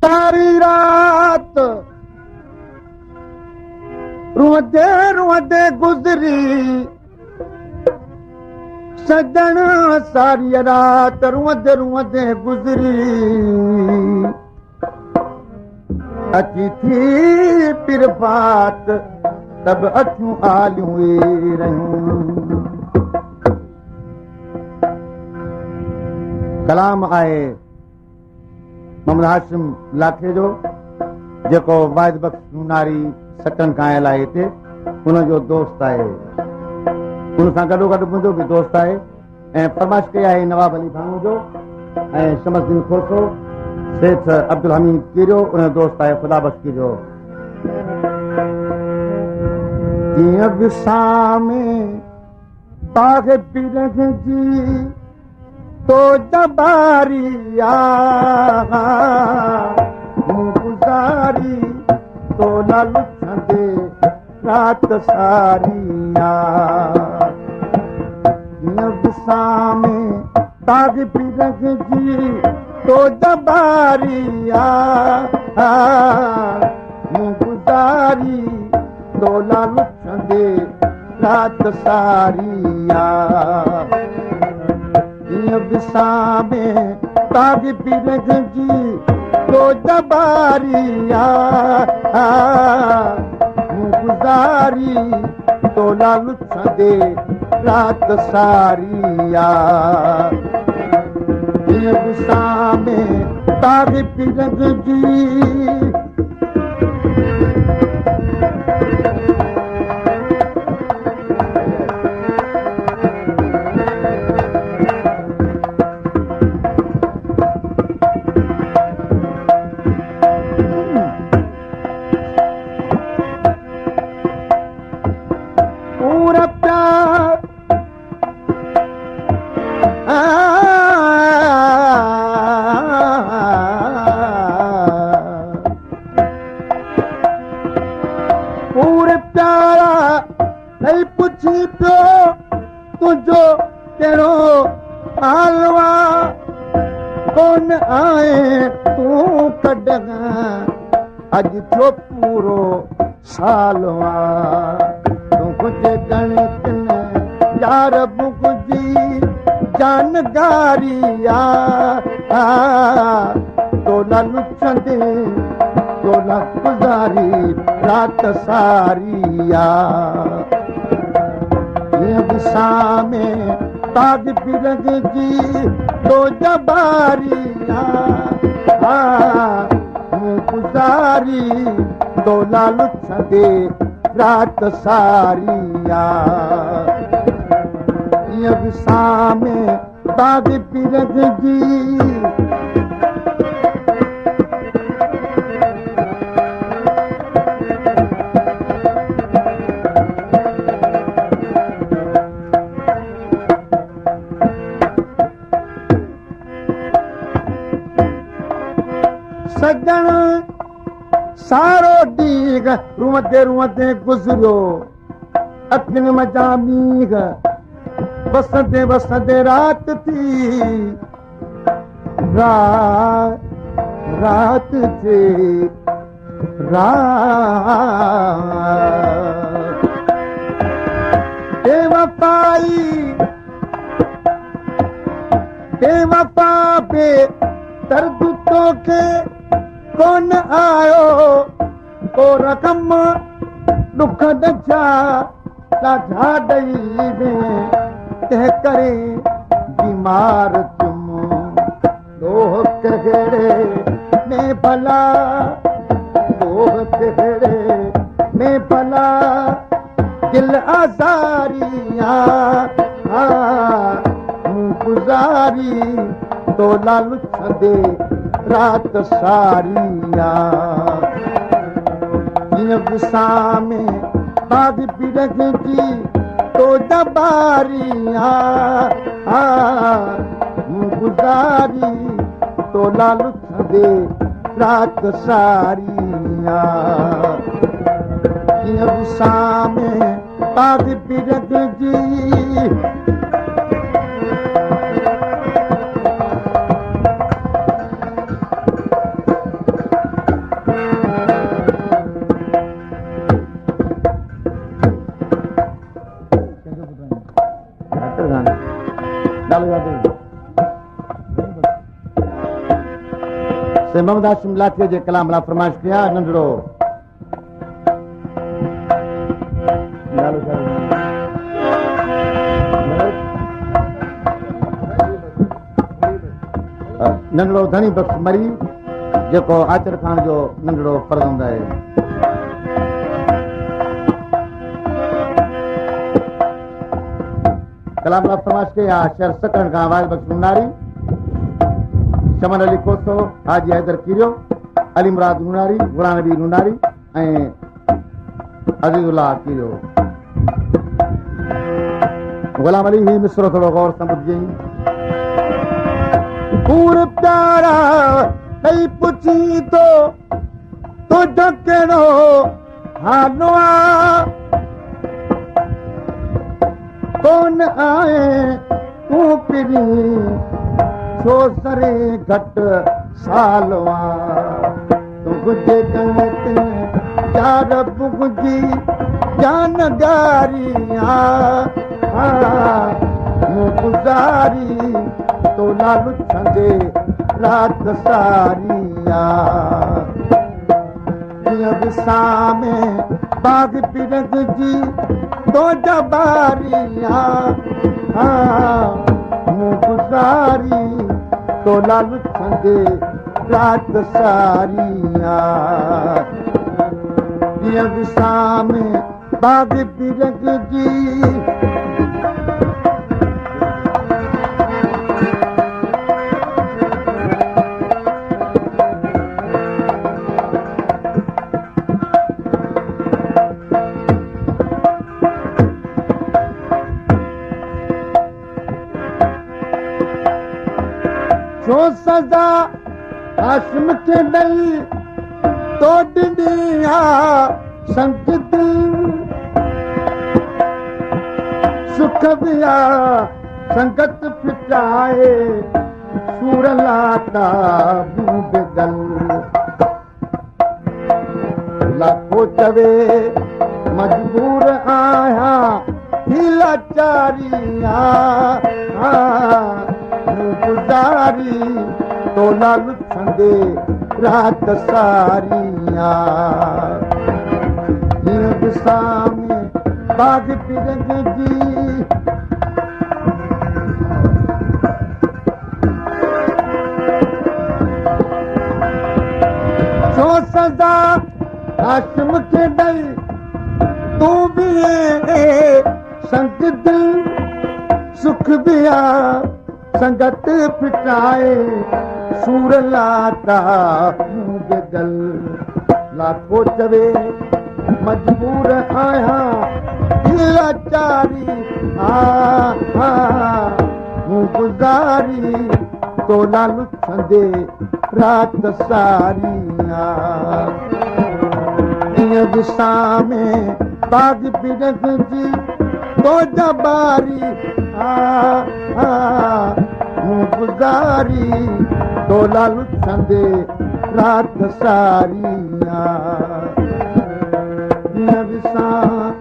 ساري رات روئندي روئندي گذري سڄڻ ساري رات روئندي روئندي گذري اچي ٿي پرڀات ته به اکيون آليون ئي رهيون. ڪلام آهي محمد هاشم لاکي جو جيڪو واحد بخش نوناري سڪن کان آيل آهي هتي ان جو دوست آهي ان سان گڏو گڏ منهنجو به دوست آهي ۽ فرمائش ڪئي آهي نواب علي ڀاڻو جو ۽ شمس الدين کوسو سيٺ عبدالحميد ڪيريو ان جو دوست آهي خدا بخش ڪيريو جيئن وسامي باغ بيرنگ جي تو جباري آ مون گذاري تو لالڇندي رات ساري آ جيئن وسامي باغ بيرنگ جي تو جباري آ مون گذاري تو لالڇندي رات ساري آ جيئن وسامي باغ بيرنگ جي تو جباري آ مون گذاري تو لالڇندي رات ساري آ جيئن وسامي باغ بيرنگ جي پورا پيار پور پيارا ڏئي پڇي پيو تنهنجو ڪهڙو حال آ ڪون آئين تون ڪڏهن اڄ ٿيو پورو سال آ تون گهرجي ڳڻتين يار منهنجي جان گاري آ تولا لڇندي تولا گذاري رات ساري آ جيئن وسامي باغ برنگ جي تو جباري آ مون گذاري تولا لڇندي رات ساري آ جيئن وسامي باغ برنگ جي سڄڻ سارو ڏينهن روئندي روئندي گذريو، اکين منجهان مينهن وسندي وسندي رات ٿي، رات ٿي رات بيوفائي بيوفا بي درد توکي ڪونه آيو ڪو رقم ڏک ڏجا ڏاڍا ڏئي وين تنهن ڪري بيمار ٿيم ڏوهه ڪهڙي ۾ ڀلا ڏوهه ڪهڙي ۾ ڀلا دل آزاري آ مون گذاري تولا لڇندي رات ساري آ جيئن وسامي باغ برنگ جي تو دٻاري آ مون گذاري تولا لڇندي رات ساري آ جيئن وسامي باغ برنگ جي. سائين محمد هاشم لاکي جي ڪلام لاء فرمائش ڪئي آهي ننڍڙو نالو ڇا ننڍڙو ڌڻي بخش مري جيڪو آچر خان جو ننڍڙو فرزند آهي. ڪلام لاء فرمائش ڪئي آهي شهر سڪرنڊ کان واحد بخش نوناري، شمن علي کوسو، حاجي حيدر ڪيريو، علي مراد نوناري، غلام نبي نوناري ۽ عزيز الله ڪيريو. غلام علي هي مصرو ٿورو غور سان ٻڌجئين. پور پيارا ڏئي پڇي ٿو تنهنجو ڪهڙو حال آ، ڪون آئين تون پرين ڇو سري گهٽ سال آ، تنهنجي ڳڻتين يار منهنجي جان ڳاري آ، مون گذاري تو لا لڇندي رات ساري آ، جيئن وسامي باغ پرنگ جي تو جا باري آ، مون گذاري تو لا لڇندي رات ساري آ، جيئن وسامي باغ پرنگ جي. ڇو سزا هاشم کي ڏئي تو ڏني آ سنگ دل، سک ويا سنگت ڦٽائي سور لاتا مون به گل. لاکو چوي مجبور آهيان ٿي لاچاري آ، مون گذاري تو لا لڇندي رات ساري آ، جيئن وسامي باغ پرنگ جي. ڇو سزا هاشم کي ڏئي تون به سنگ دل، سک ويا سنگت ڦٽائي سور لاتا مون به گل. لاکو چوي مجبور آهيان ٿي لاچاري آ، مون گذاري تو لا لڇندي رات ساري آ، جيئن وسامي باغ برگ جي تو جا باري آ، مون گذاري تو لا لڇندي رات ساري آ، جيئن وسام.